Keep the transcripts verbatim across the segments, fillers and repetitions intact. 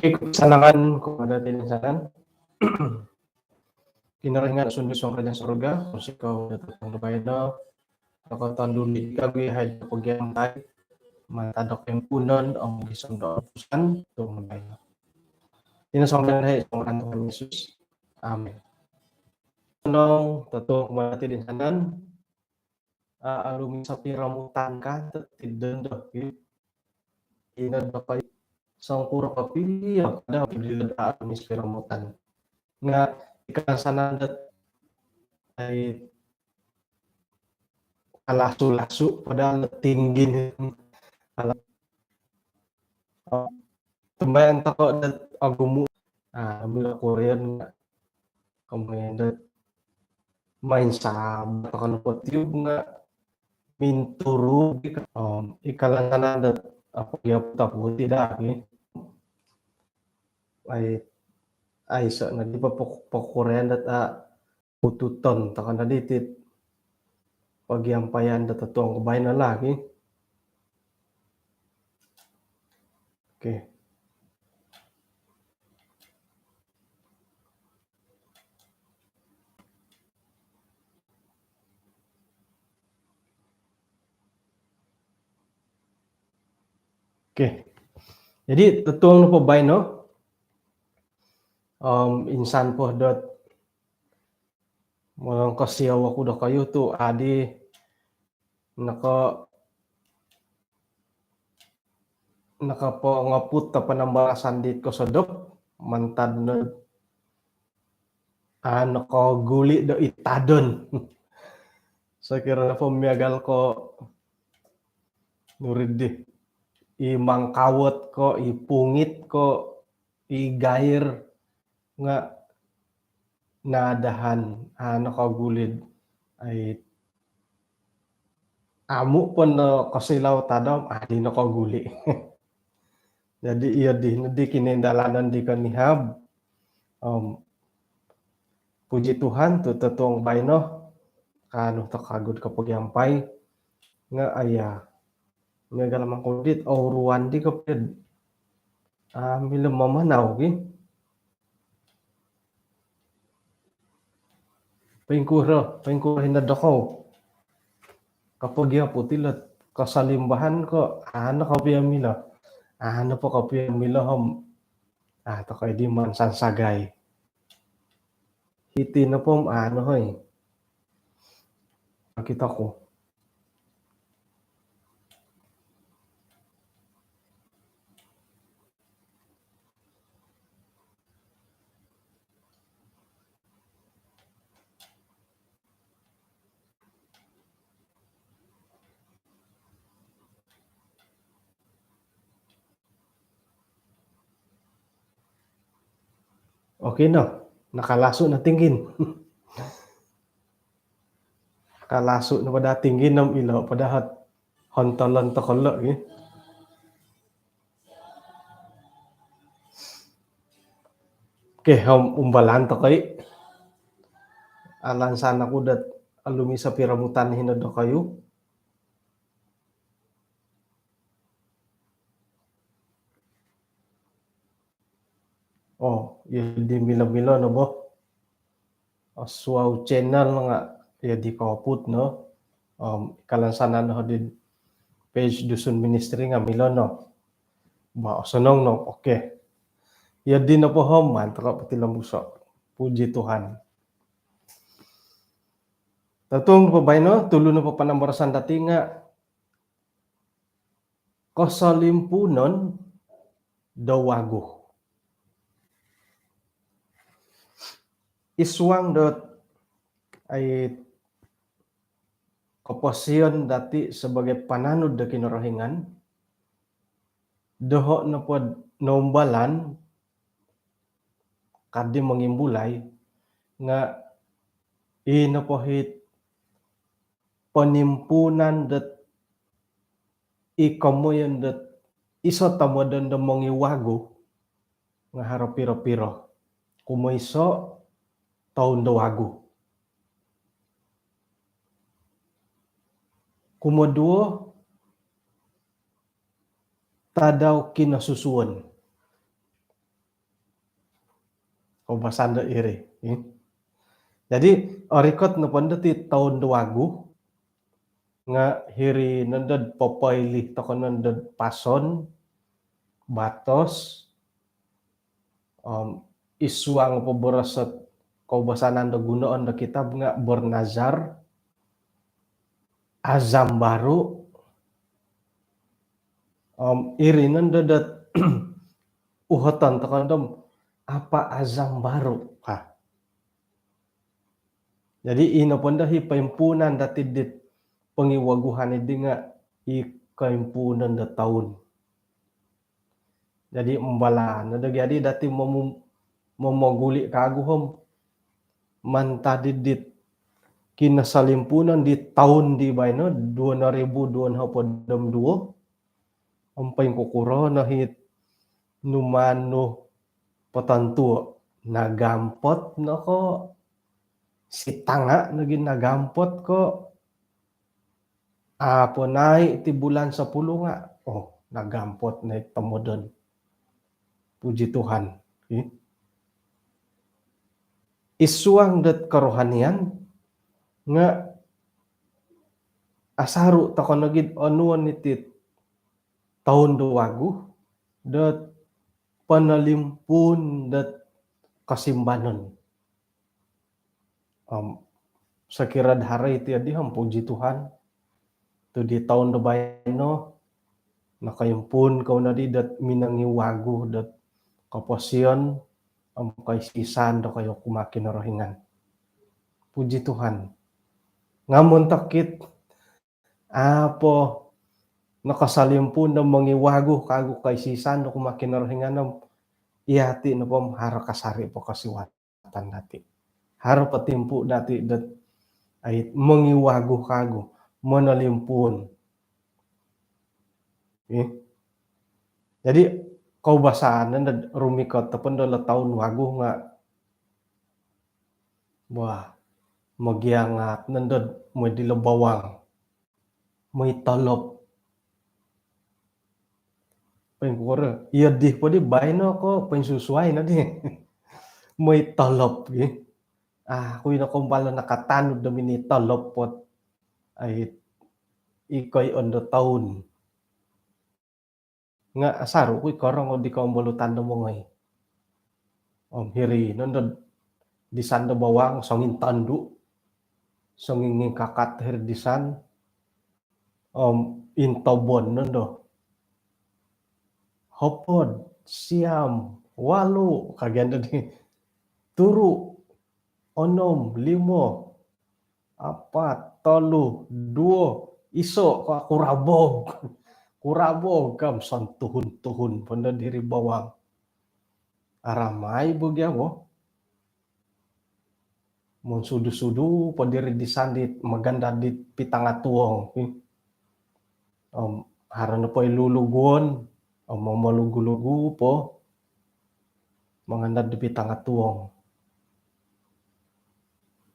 Iko sanangan ko ada tinsanan. Kinorohingan sundus song kerajaan surga, musik kau datang ke baino. Kau tanduli kami hai pagi yang baik. Mantadok yang punon, om gisong doa pusan, tung baino. Ina song hai song Tuhan Yesus. Amin. Nong tetung kemati di sanan. Alumi sapi ramutan kan, tidon doh. Ina doh kai songkuro kopi, ya, kada kopi di alumi sapi ramutan. Nga ikan sanan dot ai alasu-lasu, padahal tinggi ni. Ala, tumbayaan toko dot ogumu. Ah, bila Korean nga kemudian dot main sabat akan nopo tiup nga minturu di ka-, om, ikalan sana dot apa dia putar putih dah ni. Ai, ai, so, na di pa pok-, pokorean dot, ah, pututon, takkan tadi tit pagiampayan dot tuang kebain lagi. Okey. Okey. Jadi, tetuong nopo baino, om, insan po dot molongkosiou oku dokoyu tu adi noko-, nokopongoput do panambarasan dit kosodop, mantad no, ah, nokoguli do itadon. Sokiro nopo miagal ko nurid di, i mangkawot ko, i pungit ko, i gair, nga nadahan, ah, nokoguli. Ai, amu po nokosilau tadau, ah, di nokoguli. Jadi, iyo di, di kinindalanan di konihab. Om, puji Tuhan, tu tetuong baino, kaanu toko kagu do kopogiampai, nga aya, miagal mangkudit, ouruan di kopio, ah, milo mamanau ki. Poingkuro, poingkuro hino dokou. Kopogiampui ti lot kasalimbahan ko, anu kopio milo. Anu po kopio milo om. Ah, tokoi di mansan sagai. Hiti nopo om anu hoi. Okito ku. Okey no, nakalasu no tinggin. Kalasu no pada tinggin om ilo pada hot hontolon toko lo gi. Okey, om umbalan tokoi. Alansan oku dot alumi sapi ramutan hino dokoyu. Oh, iyo di milo-milo no bo. Osuau channel nga iyo di koput no. Om, kalansanan no di page Dusun Ministry nga milo no. Ba, osonong no. Okey. Iyo di nopo om, mantap po tilombuso. Puji Tuhan. Tetuong nopo baino, tulu nopo panambarasan dati nga kosolimpunon do wagu. Id suang dot ai koposion dati sebagai pananud do Kinorohingan, doho nopo noumbalan kadi mongimbulai nga i nopo hit ponimpuunan dot i komoyon dot iso tomodon do mongiwagu nga haro piro-piro. Kumoiso, toun do wagu. Kumoduo, tadau kinosusuon. Koubasanan do iri. Jadi, orikot nopo ndo ti toun do wagu, nga hiri nondo do popoilih tokou nondo do pason, batos, om id suang po boros do koubasanan do gunoon do kitab nga bernazar, azam baru, om iri nondo do uhoton tokou nondo, apa azam baru ka. Jadi, ino po ndo i poimpuunan dati dit pongiwaguan diti nga i koimpuunan do toun. Jadi, umbalan no do gia di dati momu-, momoguli kagu om mantad di dit kinosolimpuunan di toun di baino, duo noribu duo nohopod om duo, om poingkukuro no it numaan nu potontuo, nagampot no ko, sitanga nogi nagampot ko, apo nai ti bulan sapuluh nga, oh, nagampot nai tomodon. Puji Tuhan. Id suang dot kerohanian nga asaru tokou nogi onuon iti toun do wagu dot ponolimpuun dot kosimbanon. Om sokiro do haro iti adi om, puji Tuhan, tu di toun do baino nokoimpuun kou nodi dot minongiwagu dot koposion om koisisan dokoyu kumaa Kinorohingan. Puji Tuhan. Nga montok it apo nokosolimpuun do mongiwagu kagu koisisan do kumaa Kinorohingan om, iyati nopo om haro kasari po kosiwatan dati. Haro po timpu dati dot ai mongiwagu kagu, monolimpuun. Jadi, koubasanan do rumikot nopo ndo lo toun wagu nga, wah, mogiangat nondo do moi dilo bawang, moi tolop. Poingkuro, iyo di po di baino ko poinsusuai nodi. Moi tolop gi. Ah, kui no kombalo nakatanud do mini tolop pot. Ai, ikoi ondo toun. Nga asaru kui korong di kombolutan do mongoi. Om hiri nondo disan do bawang songintandu, songingingkakat hiri disan, om intobon nondo. Hopod, siam, walu, kagian do di turu, onom, limo, apat, tolu, duo, iso, ka kurabog. Kurabog kam sontuhun-tuhun po ndo diri bawang. Aramai bo gia bo. Monsudu-sudu po diri disan di magandad di pitanga tuong. Om haro nopo i luluguon, om momolugu-lugu po mangandad di pitanga tuong.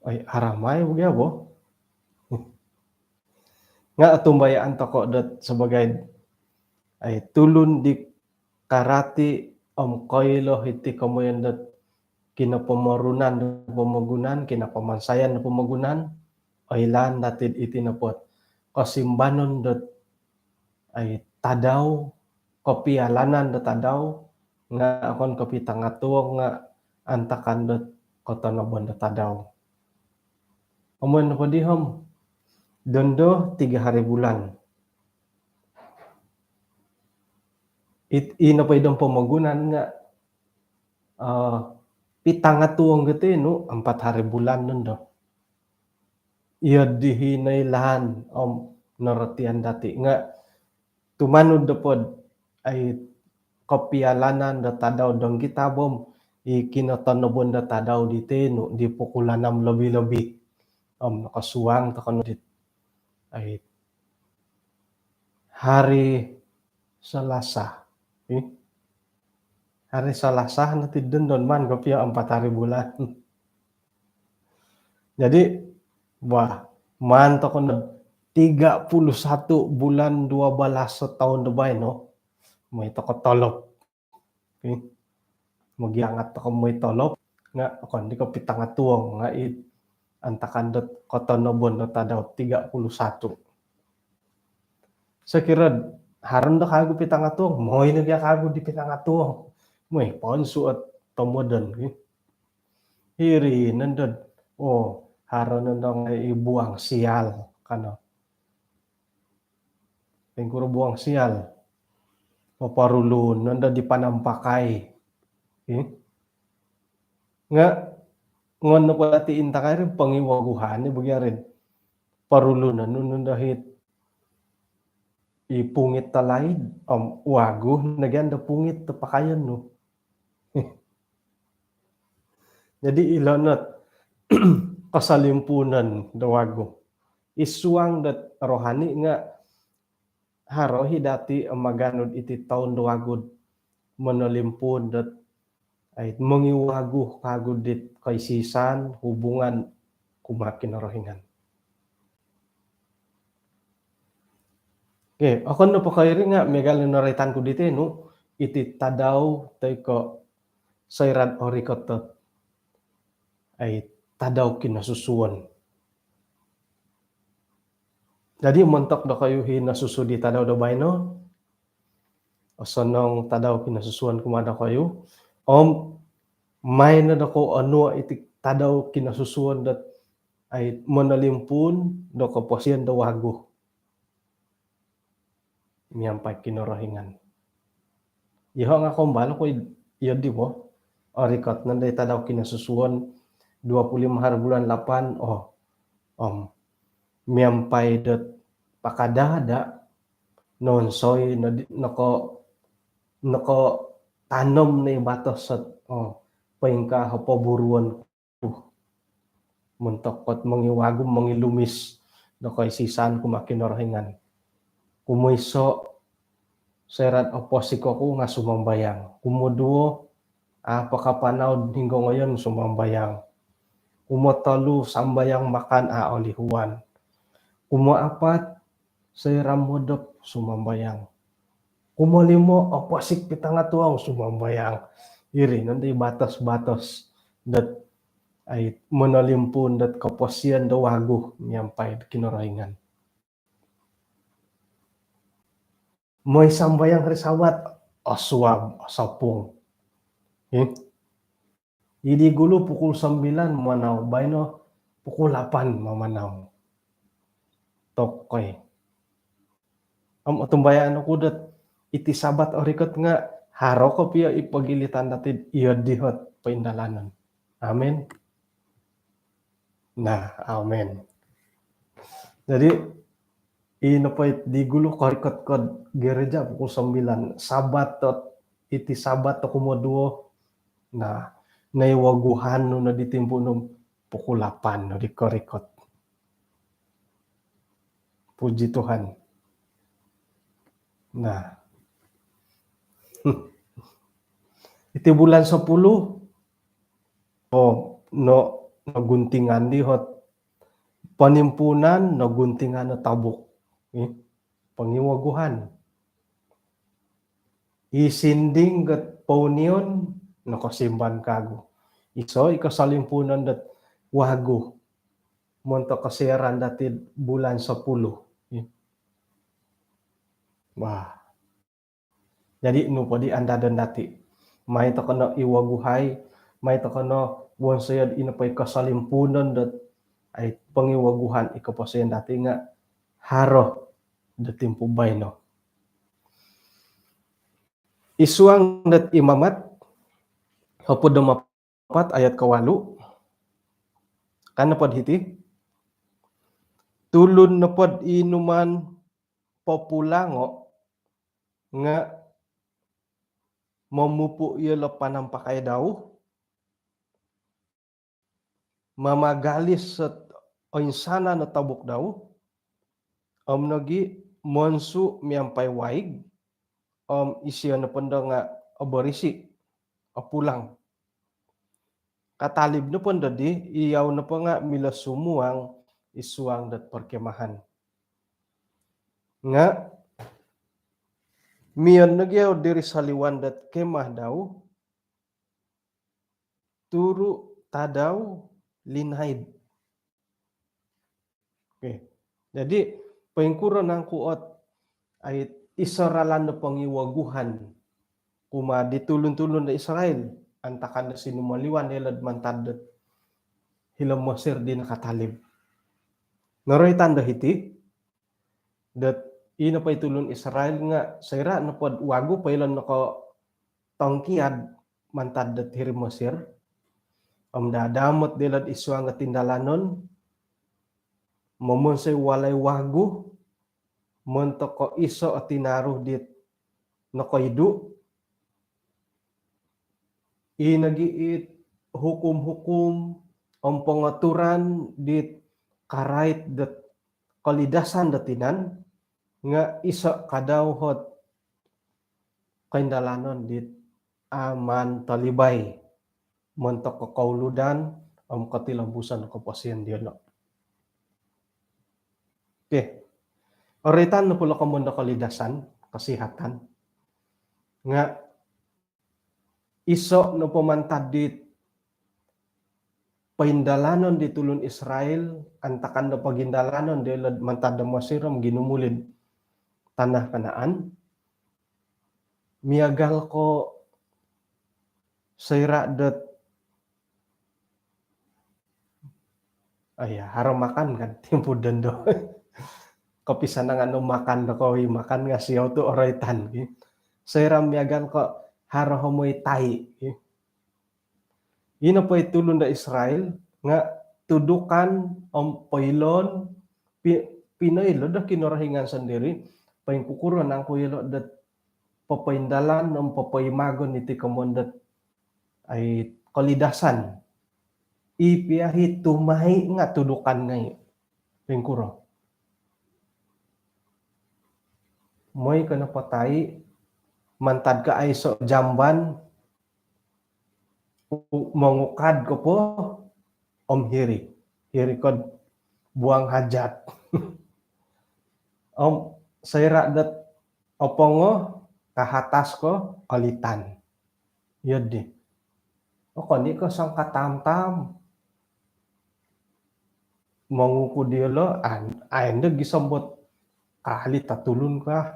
Ai, aramai bo gia bo. Nga otumbayaan tokou dot sebagai ai tulun di karati om koilo iti komoyon dot kinopomorunan do pomogunan, kinopomonsoyon do pomogunan, oilaan dati iti nopo ot kosimbanon dot ai tadau, kopialanan do tadau, nga okon ko pitanga tuong nga antakan dot kotonobon do tadau. Om ino po di om, dondo tiga hari bulan. It, ino po i dong pomogunan nga, eh, pitanga tuong gitu nu, empat hari bulan dondo. Iyo di hino ilaan om norotian dati nga tumanud do po ot ai kopialanan do tadau dong kitab om i kinotonobon do tadau di tinu di pukul enam lebih-lebih. Om nokosuang tokou no di ai hari Selasa. Ih. Hari Selasa no ti dondo maan kopio empat hari bulan. Jadi, wah, maan tokou no tiga puluh satu bulan dua belas setaun do baino, moi tokou tolop. Ih. Mogiangat tokou moi tolop. Nga' okon di ko' pitanga tuong nga' i antakan dot kotonobon do tadau tiga puluh satu. Sokiro haro nondo kagu pitanga tuong, moi no gia kagu di pitanga tuong. Moi ponsu' ot tomodon ki. Hiri nondo, oh, haro nondo ngai' i buang sial kano. Ingkuro buang sial? Poporulun nondo di panampakai. Ih. Nga' ngon nopo dati intakai ri pongiwaguhan ni bagi arid. Porulun nondo hit i pungit talaid, om wagu nogi ando pungit do pakayon nu. Jadi ilo not kosolimpunon do wagu. I suang dot rohani nga' haro hi dati maganud iti toun do wagu monolimpun dot ai mongiwagu kagu dit koisisan hubungan kumaa Kinorohingan. Okey, okon nopo ko' iri nga' miagal i noroitan ku diti nu, iti tadau toi ko' soira'd orikot dot ai tadau kinosusuon. Jadi montok dokoyu i nosusu di tadau do baino, osonong tadau kinosusuon kumaa dokoyu. Om maino dokoyu onuo' iti tadau kinosusuon dot ai monolimpun do koposion do wagu miampai Kinorohingan. Iyoho' nga' kombal ku iyo di bo. Orikot nondo i tadau kinosusuon dua puluh lima hari bulan lapan, oh, om miampai dot pakada-ada nonsoi nodi noko, nokotanom no i batos sot, oh, poingkaa o poburuon ku montok dot mongiwagu mongilumis do koisisan kumaa Kinorohingan. Kumoiso', soira'd oposik oku nga' sumambayang. Kumoduo, a' po kapanau'd hinggo ngoyon sumambayang. Kumotolu, sambayang makan a' olihuan. Kumoapat, soira' modop sumambayang. Kumolimo, oposik pitanga tuong sumambayang. Iri nondo i batos-batos dot ai monolimpun dot koposion do wagu miampai Kinorohingan. Moi sambayang hari Sabat, osuab, osopung. Ih. Idi gulu pukul sembilan mamanau, baino pukul lapan mamanau. Tokoi. Om otumbayaan oku dot iti Sabat orikot nga' haro kopio i pogilitan dati'd iyo di ot poindalanon. Amin. Nah, amin. Jadi, ino po it di gulu korikot ko'd gereja pukul sembilan, Sabat dot iti Sabat do kumoduo. Nah, noiwaguhan nu no di timpu nu pukul lapan no di korikot. Puji Tuhan. Nah. Iti bulan sepuluh, oh, no, noguntingan di ot ponimpuunan, noguntingan o tabuk. Ih, pongiwaguhan. I sinding dot pounion nokosimban kagu. Iso i kosolimpuunon dot wagu montok kosiaran dati'd bulan sepuluh. Bah. Jadi nu po di andadon dati'. Mai toko no iwaguhai, mai toko no wonsoyo'd ino po i kosolimpuunon dot ai pongiwaguhan i koposion dati' nga' haro do timpu baino. I suang dot Imamat hopod om apat ayat kowalu'. Ka nopo'd hiti, tulun nopo'd i numaan populango' nga' momupu' iyolo' panampakai dau, mamagalis ot oinsanan o tabuk dau, om nogi' monsu' miampai waig, om isio nopondo nga' oborisi', opulang. Katalib nopondo di, iyau nopo nga' milo sumuang i suang dot perkemahan. Nga' miyon nogi' iyau diri soliwan dot kemah dau, turu tadau linaid. Okey. Jadi, poingkuro nangku ot ai iso ralan do pongiwaguan kumaa di tulun-tulun do Israel, antakan do sinumoliwan dilo'd mantad dot hilo Mesir di nakatalib. Noroitan do hiti, dot i nopo i tulun Israel nga soira nopo'd wagu poilo nokotongkiad mantad dot hiri Mesir, om dadamot dilo'd id suang o tindalanon, momonsoi walai wagu, montok ko iso o tinaru dit nokoidu, i nogi it hukum-hukum om pongoturan dit karait dot kolidasan do tinan, nga iso kadau ot koindalanon dit aman tolibai montok ko kouludan om kotilombuson koposion diolo. Okey. Oroitan nopo lo komoyon do kolidasan, kesihatan, nga iso nopo mantad dit poindalanon di tulun Israel, antakan do pogindalanon dilo'd mantad do Mesir om ginumuli'd tanah Kanaan, miagal ko soira dot, aya, haro makan kan, timpu dondo. Kopisanangan no makan do kowi makan nga siou tu oroitan, ki. Soira miagal ko haro homoi tai, ki. I nopo i tulun do Israel nga tudukan om poiloon, pi-, pinoilo do Kinorohingan sondiri poingkukuro nangku ilo dot popoindalan om popoimagon iti komoyon dot ai kolidasan. I pia i tumai nga tudukan ngai. Poingkuro? Moi ko nopo tai, mantad ko aiso jamban, u-, mongukad ko po, om hiri. Hiri ko'd buang hajat. Om soira dot opongo, kahatas ko, olitan. Iyo di. Okon i ko sangka tam-tam. Monguku diolo, an-, ain do gisom dot kaalit o tulun ka.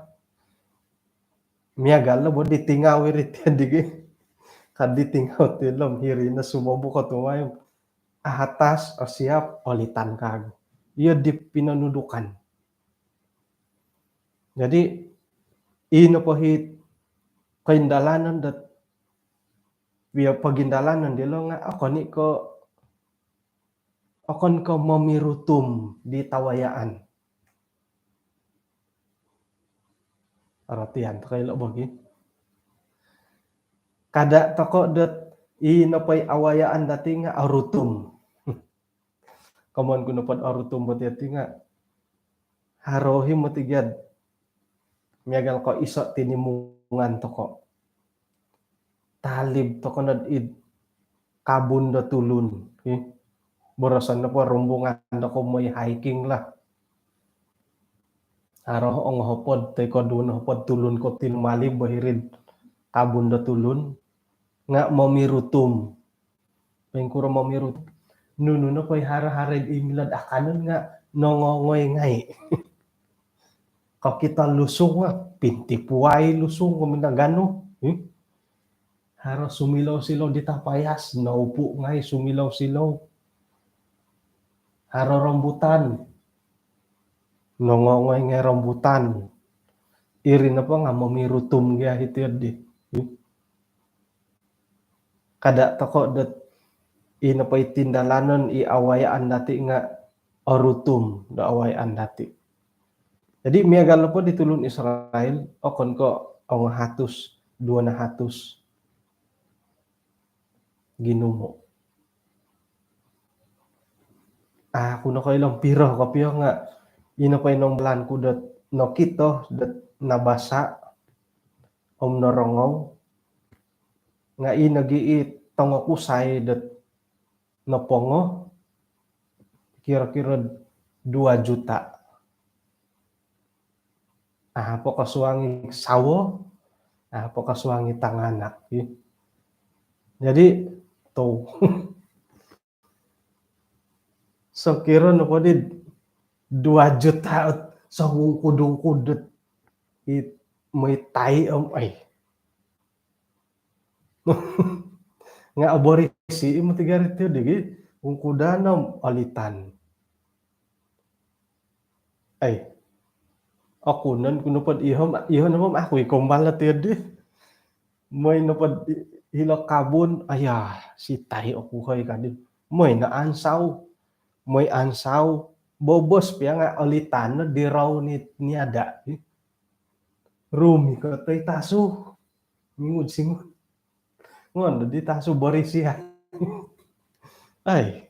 Miagal lo bo di tingau iri ti digi. Ka di tingau ti lo om hiri no sumobu ko tumaim. Ahatas, osiap, olitan kagu. Iyo di pinonudukan. Jadi, i nopo i koindalanon dot, pia pogindalanon dilo nga okon i ko, okon ko momirutum di tawayaan. Aratian toko ilo bo, ki. Kada toko dot i nopo i awayaan dati nga orutum. Komoyon ku nopo'd orutum bo ti ati nga haro i moti gia dot miagal ko iso tinimungan toko. Talib toko nod id kabun do tulun, ki. Boroson nopo rumbungan do ko moi hiking lah. Haro ongohopod toi ko duo nohopod tulun ko tinumalib bo hiri'd kabun do tulun nga momirutum. Poingkuro momirutum? Nunu nopo i haro-haro id milo'd akanon nga nongongoi ngai. Kokito lusung nga pintipuai lusung ko minaganu. Hmm? Haro sumilou-silou di tapayas, noupu ngai sumilou-silou. Haro rambutan, nongongoi ngai rambutan. Iri nopo nga momirutum gia hiti di. Hmm? Kada toko dot i nopo i tindalanon i awayaan dati nga orutum do awayaan dati. Jadi miagal nopo di tulun Israel, okon ko ongo hatus, duo nahatus ginumu. Aku nokoilo piro kopio nga i nopo i nombalan ku dot nokito dot nabasa om norongou nga i nogi i tongokusai dot nopongo kiro-kiro dua juta. Ah, po kosuang i sawo, ah, po kosuang i tanganak, ki. Jadi, Tau. Sokiro nopo di dua juta ot songungkud-ungkud dot it moi tai om ai. Nga' oborisi i moti gari tiyo digi, ungkudan om olitan. Ai, aku nan ku nopo di ihom, ihom nopo aku i kombal tiyo di. Moi nopo di hilo kabun, aya, si tai oku hoi kadi. Moi no ansau, moi ansau, bobos pia nga' olitan no di rau ni, ni ada. Rumi ko toi tasu. Mingud singud. Ngon di tasu borisi ai. Ai.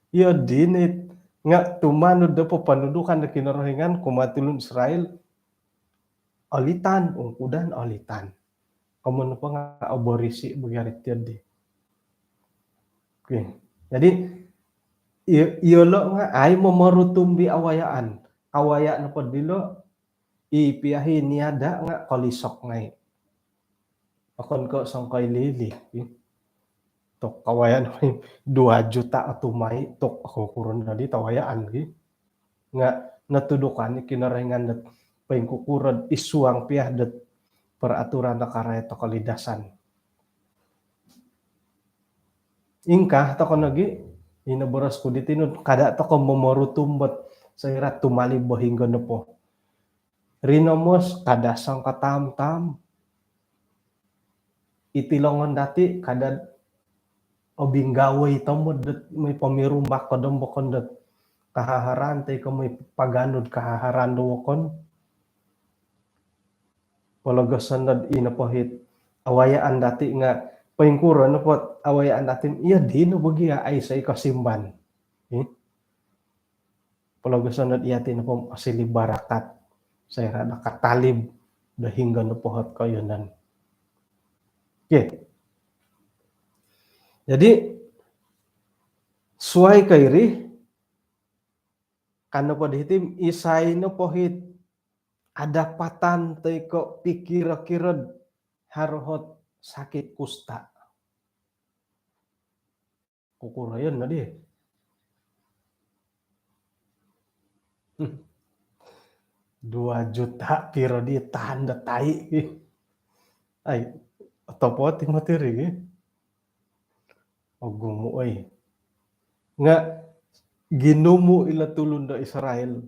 Iyo dini nga' tumanud do papanudukan do Kinorohingan kumaa tulun Israel. Olitan, ungkudan olitan. Komoyon nopo nga' oborisi bagi ari tiyo di. Okey. Jadi, iyo, iyolo' nga' ai momorutum di awayaan. Awaya' nopo dilo, i piahi ni ada nga' kolisok ngai'. Okon ko' songkoi lili, ki. Tok kawayaan dua juta otumai, tok aku kurun tadi tawayaan, ki. Nga' notudukan i Kinorohingan dot poingkukuro'd isuang pia dot peraturan do karait do kolidasan. Ingkaa toko nogi, ino boros ku di tinud, kada' toko momorutum bot soira' tumalib bo hinggo nopo. Rinomos kada' songko tam-tam. Iti longon dati' kada' obinggawoi tomod dot moi pomirumbak kodom bokon dot kahaharan toi ko' moi paganud kahaharan do wokon. Pologoson dot ino pohit awayaan dati' nga' poingkuro nopo awayaan dati' iyo dino bagi ai sai kosimban. Pologoson dot iyati nopo osili barakat. Soira' do katalib do hinggo nopo hot koyonon. Okey. Jadi, suai ko iri, kan nopo di hiti, isai nopo hit adapatan toi ko' pikiro-kiro'd haro hot sakit kusta. Kukuroyon no di. Dua juta piro di tahan do tai. Ai, otopot i moti ri. Ogumu oi. Nga' ginumu ilo tulun do Israel.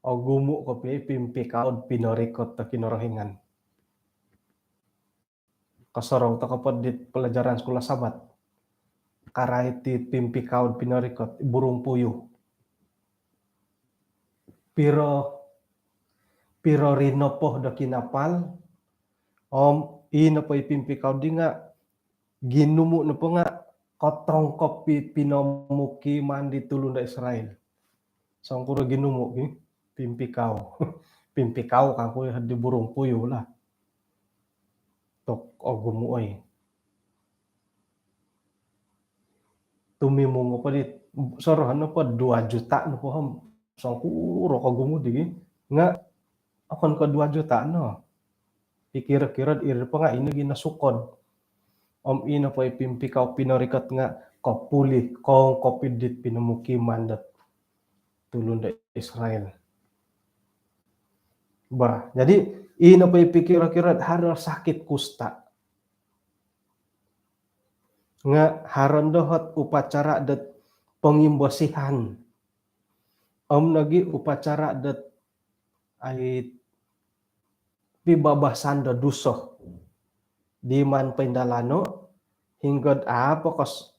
Ogumu kopio i pimpikau'd pinorikot do Kinorohingan. Kosorou toko po di pelajaran sekolah Sabat. Karait i pimpikau'd pinorikot, burung puyuh. Piro, piro ri nopo do kinapal, om i nopo i pimpikau di nga' ginumu nopo nga' kotongkop i pinomukiman di tulun do Israel. Songkuro ginumu ki, pimpikau. Pimpikau kangku di burung puyuh lah. Tok ogumu oi. Tumimung nopo di, sorohon nopo dua juta nopo om songkuro kogumu di gi. Nga' okon ko' dua juta no. Pikiro-kiro'd iri nopo nga' ino gi nosukod. Om ino po i pimpikau pinorikot nga' kopuli kongkop i dit pinomukiman dot tulun do Israel. Bah, jadi ino po i pikiro-kiro'd haro sakit kusta. Nga' haro ndo hot upacara dot pongimbosihan. Om nogi upacara dot ai pibabasan do duso. Di maan poindalano, hinggo'd apo kos-,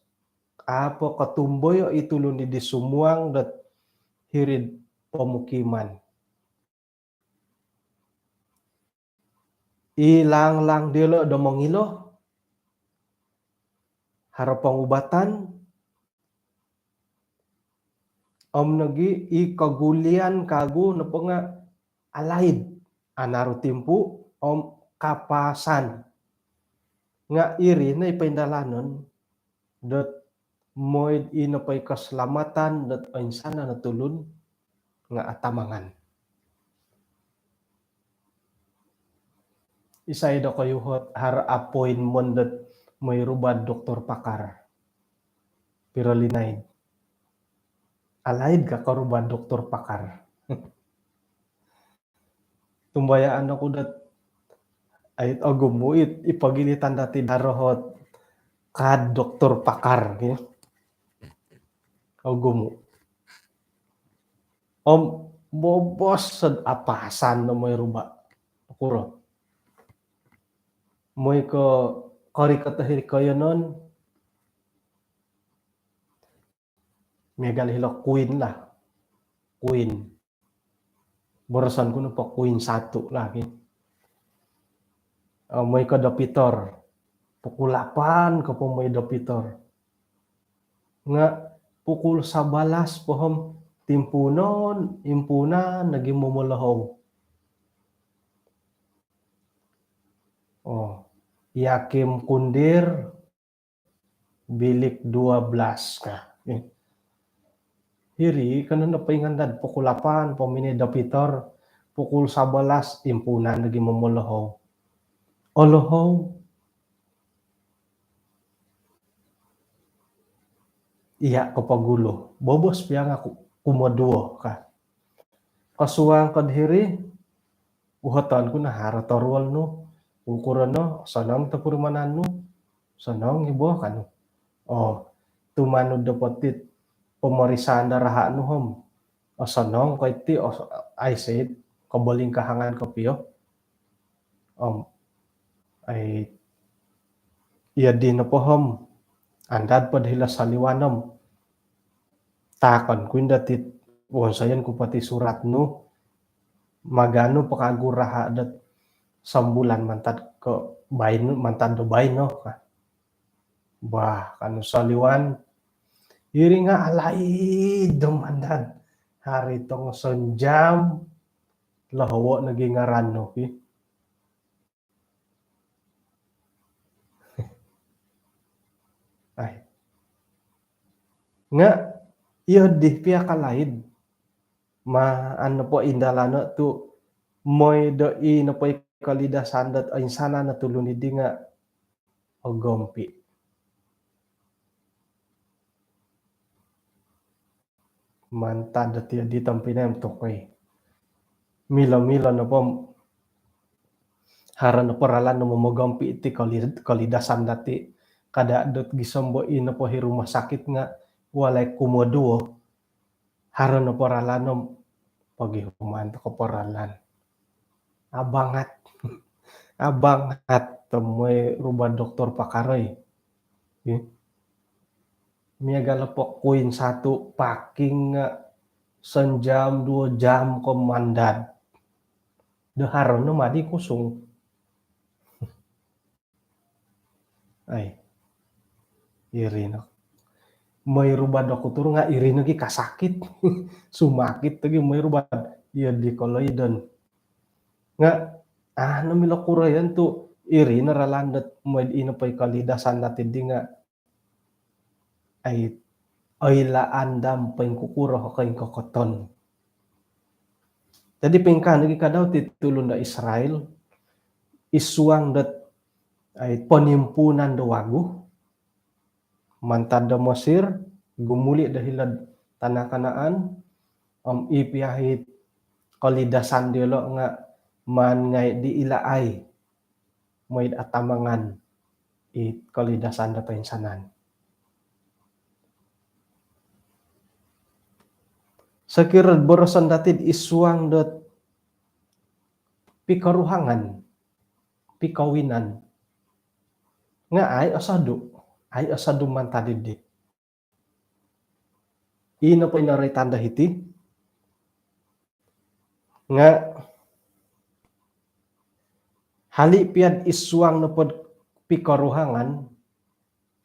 apo kotumboyo i tulun di sumuang dot hiri'd pomukiman. I laang-laang diyolo' do mongilo, haro pongubatan, om nogi i kogulian kagu nopo nga' alaid, anaru timpu, om kapasan. Nga' iri no i poindalanon dot moi'd ino po i keselamatan dot oinsanan o tulun nga' atamangan. Isai dokoyu hot haro appointment dot moi ruba doktor pakar. Piro linaid? Alaid ka ko ruba doktor pakar. Tumbayaan oku dot ait ogumu it ipogilitan dati darohot kad doktor pakar, ya. Ogumu. Om bobos sed apasan no moi ruba. Kuro. Moi ko korikot hiri koyonon, miagal hilo Queen lah. Queen. Boroson ku nopo Queen satu lah, ki. Om moi ko dopitor. Pukul lapan ko po moi dopitor. Nga pukul sabalas po om timpuunon, impuunan nogi momolohou. Oh, Yakim Kundir, bilik dua belas ka. Eh. Hiri, kanou nopo ingandad pukul lapan po moi dopitor, pukul sabalas impuunan nogi momolohou. Olohou. Iya ko pogulu. Bobos pia nga ku-, kumoduo ka. Kosuang ko diri, uhoton ku no haro toruol nu, ukuro no, osonong topurimanan nu, osonong i bo kanu. Oh, tumanud do potit pemeriksaan darah nu om. Osonong ko iti, os-, aisit, kobolingkahangan kopio. Om, ai, iya di nopo om, andad po do hilo soliwan om. Taakon ku indo ti, wonsoyon ku po ti surat nu, maganu po kagu raha dot sombulan mantad ko baino, mantad do baino ka. Bah, kanu soliwan, iri nga alaid do mandad. Hari tongo sonjam, lohowo nogi ngaran nu, ki. Ai. Nga, iyo di pia kalaid. Maan nopo indalano tu moi do i nopo i kolidasan dot oinsanan o tulun idi nga ogompi. Mantad dot iyo di tompinai om tokoi. Milo-milo nopo, haro nopo ralan no momogompi iti koli-, kolidasan dati. Kada dot gisom bo i nopo i rumah sakit nga walai kumoduo. Haro nopo ralan om pogihuman toko po ralan. Abangat. Abangat tomoi ruba doktor pakar oi. Ih. Miagal po Queen satu parking nga sonjam duo jam ko mandad. Do haro no madi kusung. Ai. Iri no. Moi ruba doktor nga iri nogi kasakit. Sumakit lagi moi ruba. Iyo di koloidon. Nga, ah, no milo kuroyon tu iri no ralan dot moi ino po i kolidasan dati di nga. Ai, oilaan dam poingkukuro ko ingkokoton. Jadi pingkaa nogi kadau ti tulun do Israel, id suang dot, ai, ponimpuunan do wagu, mantad do Mesir, gumuli do hilo'd tana Kanaan, om i pia it kolidasan diolo nga maan ngai di ilaai. Moi'd atamangan it kolidasan do toinsanan. Sokiro boroson dati'd id suang dot pikoruhangan, pikowinan. Nga ai osodu, ai osodu mantad dii. Ino po ino roitan do hiti. Nga hali pia'd id suang nopo'd pikoruhangan,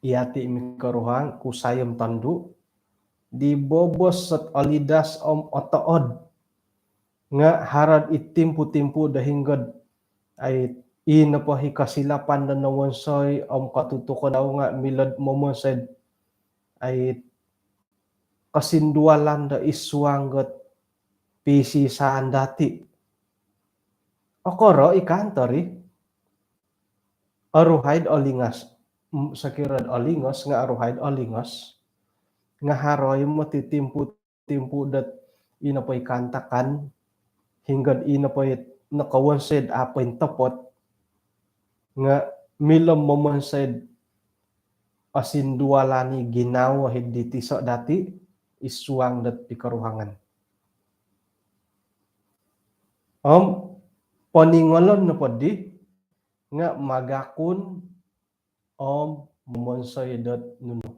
yati mikoruhang, kusai om tondu, di bobos dot olidas om otood. Nga haro'd i timpu-timpu do hinggod, ai, i nopo i kosilapan do nowonsoi om kotutukon dau nga milo'd momonsoi, ai, kosindualan do id suang dot pisisaan dati. Okoro i kantor i. Oruhai'd olingas. sokiro olingos nga oruhai olingos nga haro i moti timpu-timpu dot ino po i kaantakan hinggo ino po i nokowonsoi do apo intopot nga milo momonsoi do osindualan i ginawo hiri tiso dati id suang dot pikoruhangan. Om poningolon nopo di nga magakun om momonsoi dot nunu,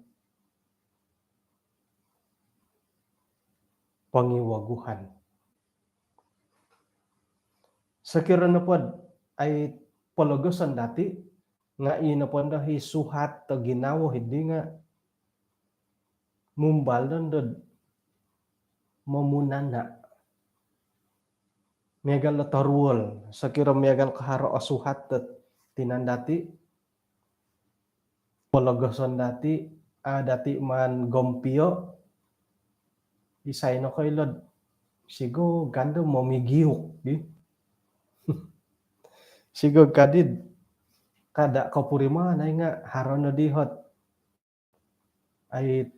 pongiwoguhan. Sokiro nopo dot ai pologoson dati nga ino po ndo i suhat do ginawo hiri nga mumbal do ndo momunana. Miagal do toruol, sokiro miagal ko haro o suhat do tinan dati, pologoson dati, a dati maan gompio, isai nokoilo do sigog ka ndo momigiuk di. Sigog ka di do kada kopurimanan nga haro no di hot ai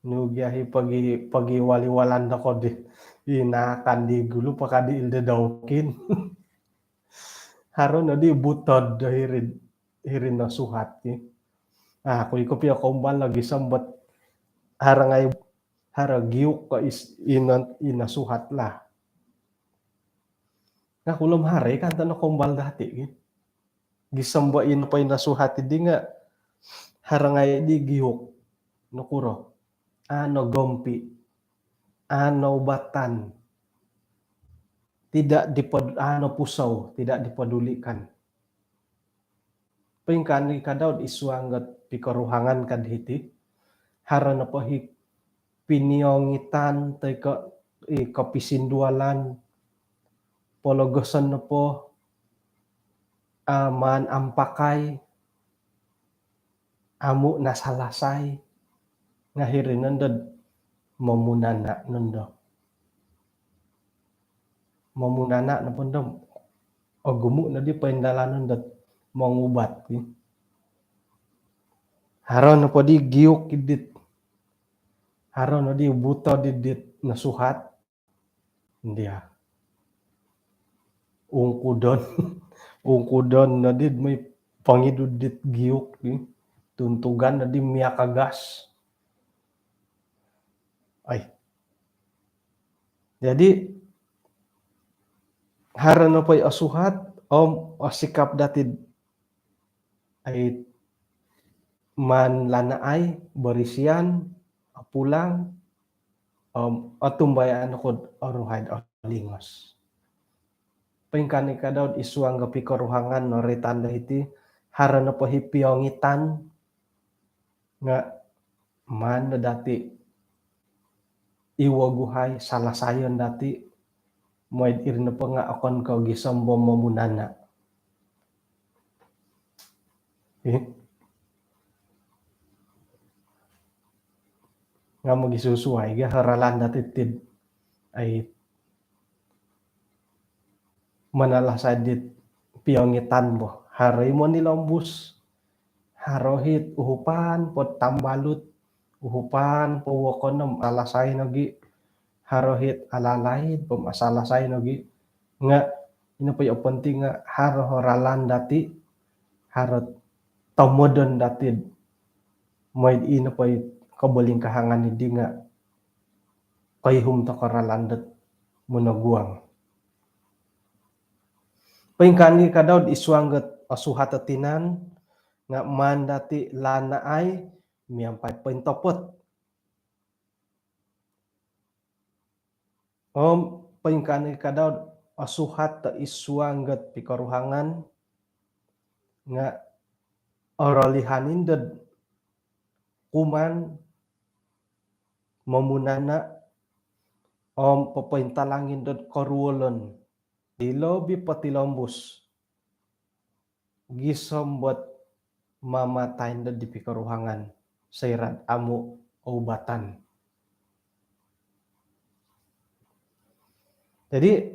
nugiahi pagi, pagi wali-walan do kodi inakan di gulu pakadi ilde daukin. Haro no di butod do hiri, hiri no suhat ki. Ah, aku iko pia kombal lagi sambut haro ngai haro giuk ko is, ina, ina suhat lah. Nah, kulom hari kan tano kombal dati ki. Gisom bo ino po ina suhat di nga haro ngai di giuk. Nokuro? Ano gompi. Ano ubatan. Tidak dipod-, ano pusau, tidak dipedulikan. Poingkaa nogi ka dau id suang dot pikoruhangan ka diti, haro nopo i piniongitan toi ko i kopisindualan, pologoson nopo, a, maan ampakai, amu nasalasai, nga hiri nondo do momunana nondo. Momunana nopo ndo, ogumu nodi poindalanon dot mongubat ki. Haro nopo di giuk idit, haro nodi buto didit nosuhat, ndia. Ungkudon, ungkudon nodi moi pongidu dit giuk ki. Tuntugan nodi miakagas. Ai. Jadi, haro nopo i osuhat, om osikap dati do ai maan lanaai, berisian, opulang, om otumbayaan oku do oruhai do olingos. Poingkaa nogi ka dau id suang do pikoruhangan noroitan do hiti, haro nopo i piongitan, nga maan no dati iwoguhai, salasayon dati, moi do iri nopo nga okon ko gisom bo momunana. Ih. Nga mogisusuai ga ralan dati tid ai manalasai dit piongitan bo. Haro i monilombus, haro it uhupan po tambalut, uhupan po wokon om alasai nogi, haro it alalaid po om asalasai nogi. Nga ino po i oponting nga haro ralan dati, haro tomodon dati. Moi ino po i kobolingkahangan di nga koihum toko ralan dot monoguang. Poingkaa nogi ka dau id suang dot osuhat do tinan, nga maan dati lanaai miampai pointopot. Om poingkaa nogi ka dau osuhat do id suang dot pikoruhangan, nga orolihan indo do kuman momunana om popointalang indo do koruolon di lobi potilombus gisom bo do mamatai indo di pikoruhangan soira do amu oubatan. Jadi,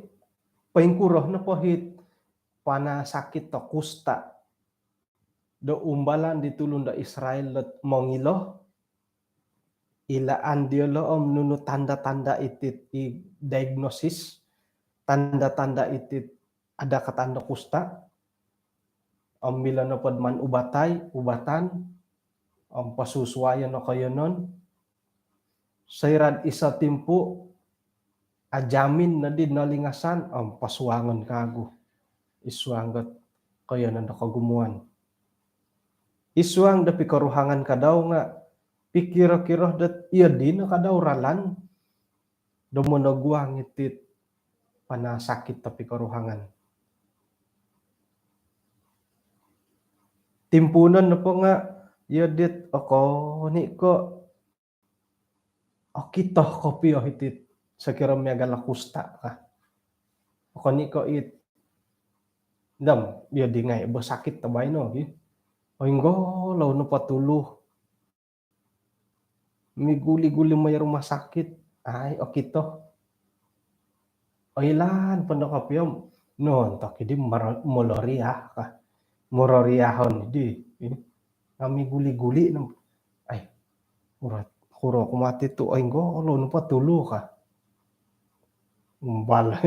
poingkuro nopo it panasakit do kusta do umbalan di tulun do Israel dot mongilo, ilaan diolo om nunu tanda-tanda iti, i diagnosis, tanda-tanda iti ada katanda kusta, om milo nopo do maan ubatai, ubatan, om posusuayan o koiyonon, soira do iso timpu, ajamin nodi nolingasan, om posuangon kagu id suang dot koiyonon do kogumuan. Id suang do pikoruhangan kadau nga, pikiro-kiro dot iyo dino kadau ralan do monoguang iti panasakit do pikoruhangan. Timpuunon nopo nga, iyo dit okon i ko okito kopio iti sokiro miagal o kusta ka. Okon i ko it, dam, iyo di ngai bo sakit do baino, ki. Oinggolou nopo tulu. Miguli-guli maya rumah sakit. Ai, okito. Oilaan po no kopio om, nontok i di maro-, moloriah ka. Mororiahon i di. Nga miguli-guli no. Ai, urat, kuro ku mati tu, oinggolou nopo tulu ka. Umbal.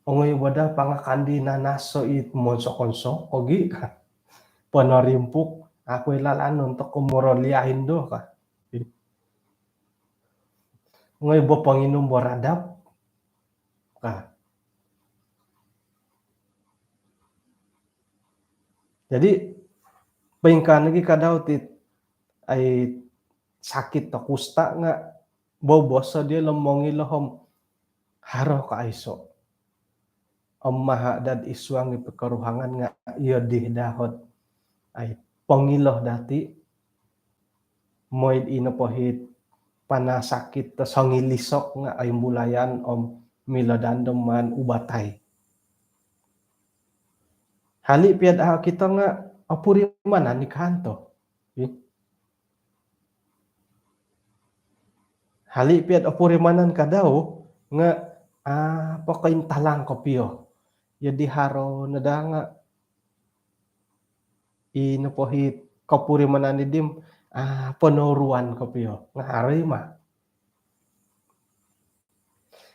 Ongoi bo da pangakan di nanas so it monsokon sok kogi ka. Ponorimpuk, aku ilalan nontok ko moroliah indo ka. Ongoi bo ponginum bo radap ka. Jadi, poingkaa nogi kadau ti, ai, sakit do kusta nga, bobos o diolo mongilo om haro ko aiso. Om maha dad id suang i pikoruhangan nga iyo di daa ot, ai, pongilo dati, moi do ino po it panasakit do songilisok nga oimbulayan om milo daa do maan ubatai. Hali pia do au okito nga opurimanan i kanto. Ih. Hali pia do opurimanan kadau nga, ah, pokointalang kopio. Jadi haro no daa nga ino po it kopurimanan i di om, ah, ponoruan kopio. Nga haro i ma.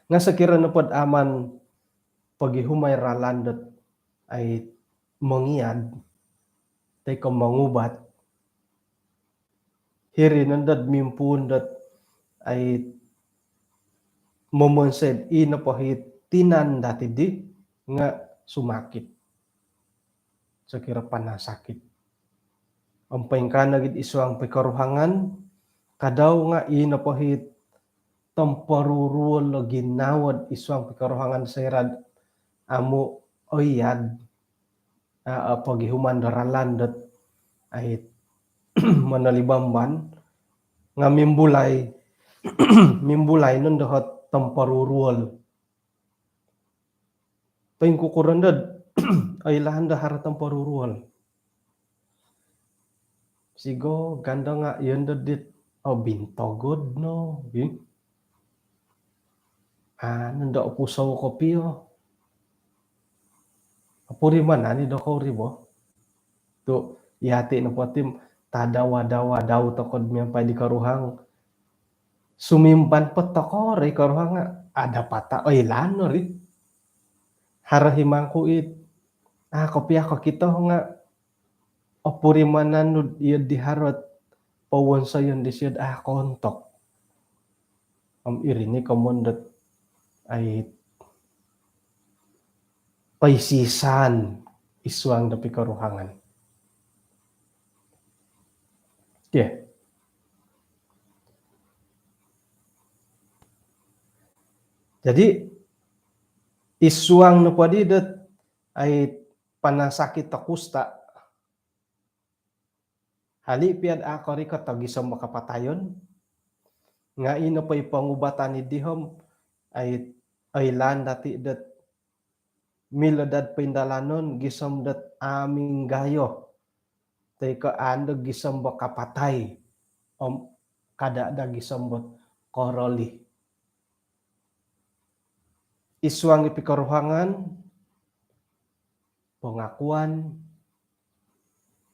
Nga sokiro nopo do amu pogihum i ralan dot, ai, mongiad toi ko mongubat, hiri nondo do mimpuun dot, ai, momonsoi do ino po it tinan dati di nga sumakit. Sokiro panasakit. Om poingkaa nogi id suang pikoruhangan kadau nga ino po it tomporuruol o ginawo id suang pikoruhangan soira do amu oiad, ah, ah, pogihuman do ralan dot, ai, monolibamban nga mimbulai, mimbulai nondo ot tomporuruol. Poingkukuro nondo do oilaan do haro tomporuruol. Sigog nondo nga iyo nondo dit, oh, bintogod no, gi. Ah, nondo opusou kopio. Opurimanan i dokoyu ri bo. Tu, yati nopo ti om tadau-adau-adau tokou do miampai di koruhang. Sumimban po tokou ri koruhang nga ada pata, oilaan no ri. Haro i mangku it, ah, kopio kokito nga opurimanan nu iyo di haro ot powonsoyon disio do, ah, kontok. Om iri no komoyon dot, ai, poisisaan id suang do pikoruhangan. Okey. Jadi, id suang nopo di dot, ai, panasakit do kusta, hali pia do au korikot do gisom do kapatayon, nga ino po i pongubatan i di om, ai, oilaan dati dot milo daa do poindalanon gisom dot au minggayo toi ko au nondo gisom do kapatai, om kada daa gisom do korolih. Id suang i pikoruhangan, pengakuan,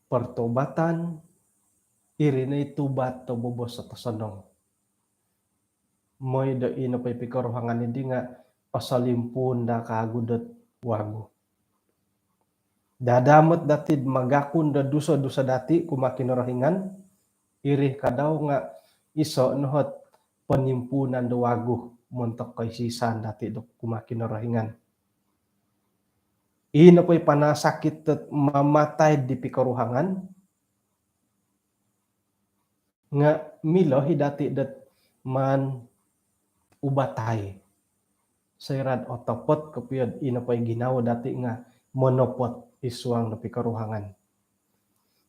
pertobatan, iri no i tubat do bobos do tosonong. Moi do i nopo i pikoruhangan dii nga posolimpuun daa kawagu dot wagu. Dadamot dati do magakun do duso-duso dati kumaa Kinorohingan, iri kadau nga iso no ot ponimpuunan do wagu montok koisisaan dati do kumaa Kinorohingan. I nopo i panasakit dot mamatai di pikoruhangan nga milo i dati dot maan ubatai. Soira do otopot kopio i nopo i ginawo dati nga monopot id suang do pikoruhangan.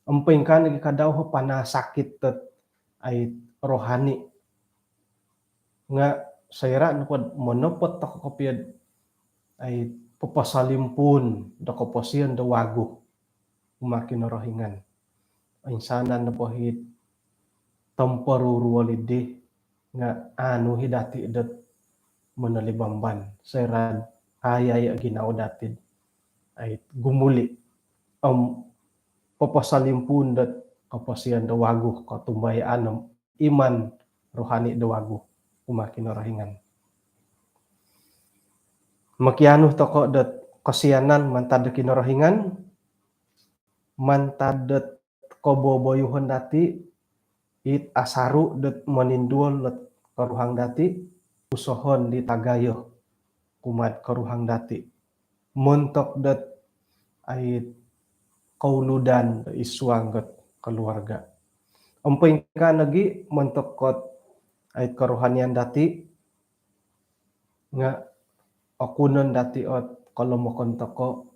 Om poingkaa nogi kadau o panasakit dot ai rohani nga soira nopo do monopot tokou kopio ai poposolimpuun do koposion do wagu kumaa Kinorohingan. Insanan nopo it tomporuruol dii nga aanu i dati dot monolibamban soira do ai ginawo dati do ai gumuli om poposolimpuun dot koposion do wagu, kotumbayaan om iman rohani do wagu kumaa Kinorohingan. Mokianu tokou dot kosianan mantad do Kinorohingan, mantad dot koboboyuhon dati, it asaru dot moninduol dot koruhang dati, usohon di tagayo kumaa do koruhang dati montok dot ai kouludan id suang dot keluarga. Om poingkaa nogi montok dot ai kerohanian dati nga okunon dati ot kolomokon tokou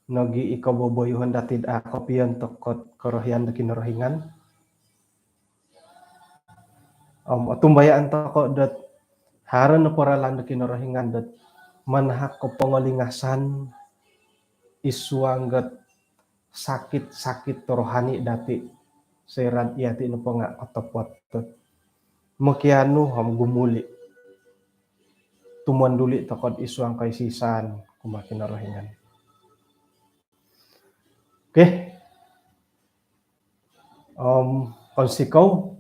nogi i koboboyuhon dati do a kopion tokou dot korohian do Kinorohingan. Om otumbayaan tokou dot haro nopo ralan do Kinorohingan dot manahak kopongolingasan id suang dot sakit-sakit rohani dati soira do yati nopo nga otopot dot mokianu om gumuli tumonduli tokou id suang koisisaan kumaa Kinorohingan. Okey. Om kounsikou,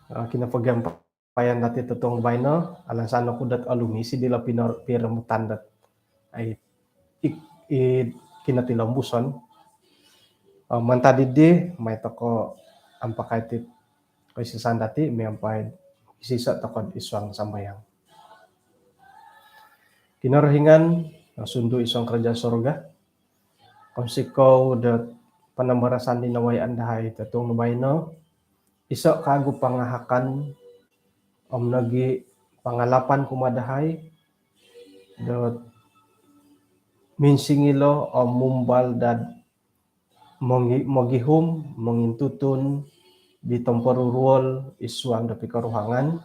ah, kinopogiampayan dati totuong baino, alansan oku dot olumis dilo pinor-, piromutan dot ai i, i kinotilombuson. Ah, mantad dii, mai tokou ampakai iti koisisaan dati miampai isiso tokou id suang sambayang. Kinorohingan, Sundu id suang kerajaan sorga, kounsikou dot panambarasan di nawayaan dahai totuong baino, iso kagu pangahakan om nogi pangalapan kumaa dahai dot minsingilo om mumbal dot mongi-, mogihum, mongintutun di tomporuruol id suang do pikoruhangan,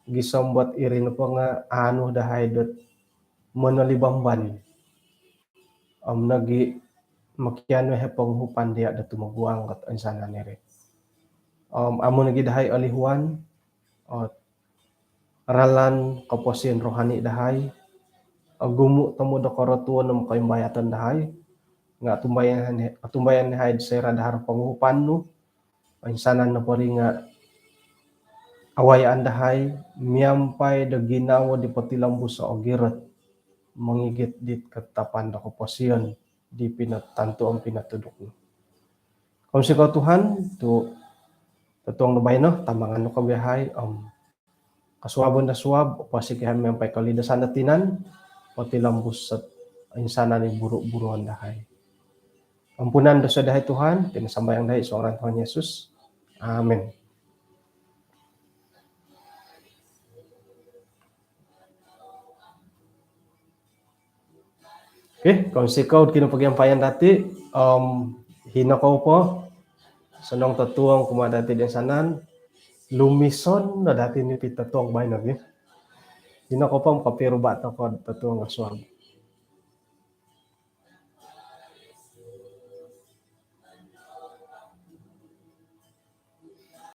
gisom dot iri nopo nga aanu dahai dot monolibamban om nogi mokianu he ponguhupan dia do tumoguang dot insanan iri. Om amu nogi dahai olihuan ot ralan koposion rohani dahai, ogumu tomod do korotuon om koimbayaton dahai, nga otumbayaan, otumbayaan dahai soira do haro ponguhupan nu, insanan nopo iri nga awayaan dahai miampai do ginawo di potilombus o ogirot mongigit dit ketetapan do koposion di pinotantu om pinotuduk nu. Kounsikou Tuhan, tu totuong do baino, tamangan nu ko dahai om kosuabon do suab, oposik ihai miampai kolidasan do tinan, potilombus ot insanan i buru-buruon dahai. Ampunan dosa dahai Tuhan, iti no sambayang dahai id suang ngaran Tuhan Yesus. Amin. Okey, kounsikou kinopogiampayan dati, om hino kou po, osonong totuong kumaa dati do insanan, lumison no dati ni pi totuong baino gia. Hino kou po om kopiruba tokou totuong do suab.